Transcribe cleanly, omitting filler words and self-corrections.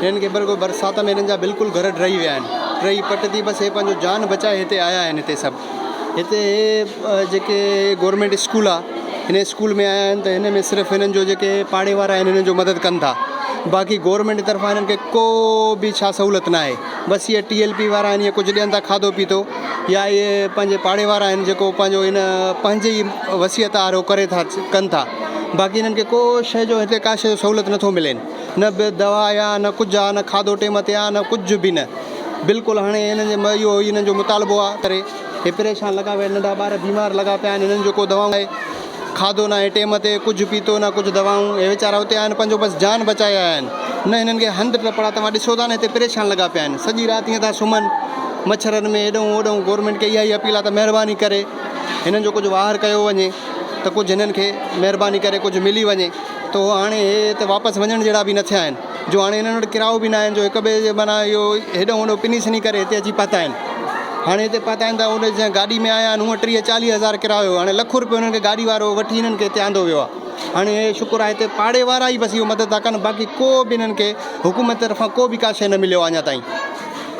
هنن کي بلڪل برسات ۾ هنن جا بلڪل گهر ڊهي ويا آهن ڊهي پٽ ٿي بس هي پنهنجو جان بچائي هتي آيا آهن هتي سڀ هتي هي جيڪي گورنمينٽ اسڪول آ هن اسڪول ۾ آيا آهن ته هن ۾ صرف هنن جو جيڪي پاڙي وارا آهن هنن جو مدد ڪن ٿا باقي گورنمينٽ طرفان هنن کي ڪو به ڇا سهولت نه آهي بس اهي ٽي ايل پي وارا آهن اهي ڪجهه ڏين ٿا کاڌو پيتو يا اهي پنهنجي پاڙي وارا آهن جيڪو پنهنجو هن پنهنجي ئي وصيت آهر ڪري ٿا ڪن ٿا باقي هنن کي ڪو شيء جو هتي ڪا شيء جو سهولت نٿو ملين نه به دوا آ نه ڪجهه آ نه کاڌو ٽيم تي آ نه ڪجهه به نه بلڪل هاڻي هنن جي اهو هنن جو مطالبو آ ڪري هي پريشان لڳا پيا آهن ننڍا ٻار بيمار لڳا پيا آهن هنن جو ڪو دوائون آهي کاڌو ناهي ٽيم تي ڪجهه پيتو نه ڪجهه دوائون هي ويچارا اتي آهن پنهنجو بس جان بچائي آيا آهن نه هنن کي هنڌ ٽپڙا توهان ڏسو ٿا نه هتي پريشان لڳا پيا آهن سڄي رات ائين ٿا سمهن مڇرن ۾ هيڏئون هوڏئون گورنمينٽ کي اها ئي اپيل آ ته مهرباني ڪري هنن جو ڪجهه واهر ڪيو وڃي ته ڪجهه هنن کي مهرباني ڪري ڪجهه ملي وڃي ته هو هاڻي هي ته واپس وڃڻ جهڙا به نه ٿيا آهن جو هاڻي هنن وٽ ڪرايو به نه آهن جو هڪ ٻئي جي معنيٰ اهو هيڏو هوڏو پني سني ڪري هتي اچي پهتا آهن هاڻي هتي پهتا آهن ته ان جنهن گاڏي ۾ آيا آهن هونء 30 40 هزار ڪرايو هو هاڻي لک روپيو هنن کي گاڏي وارو وٺي هنن کي هتي آندو ويو آهي هاڻي هي شڪر آهي هتي پاڙي وارا ئي بس اهو مدد ٿا ڪن باقي ڪو به هنن کي حڪومت طرفان ڪو به ڪا شيء نه مليو آهي اڃا تائين.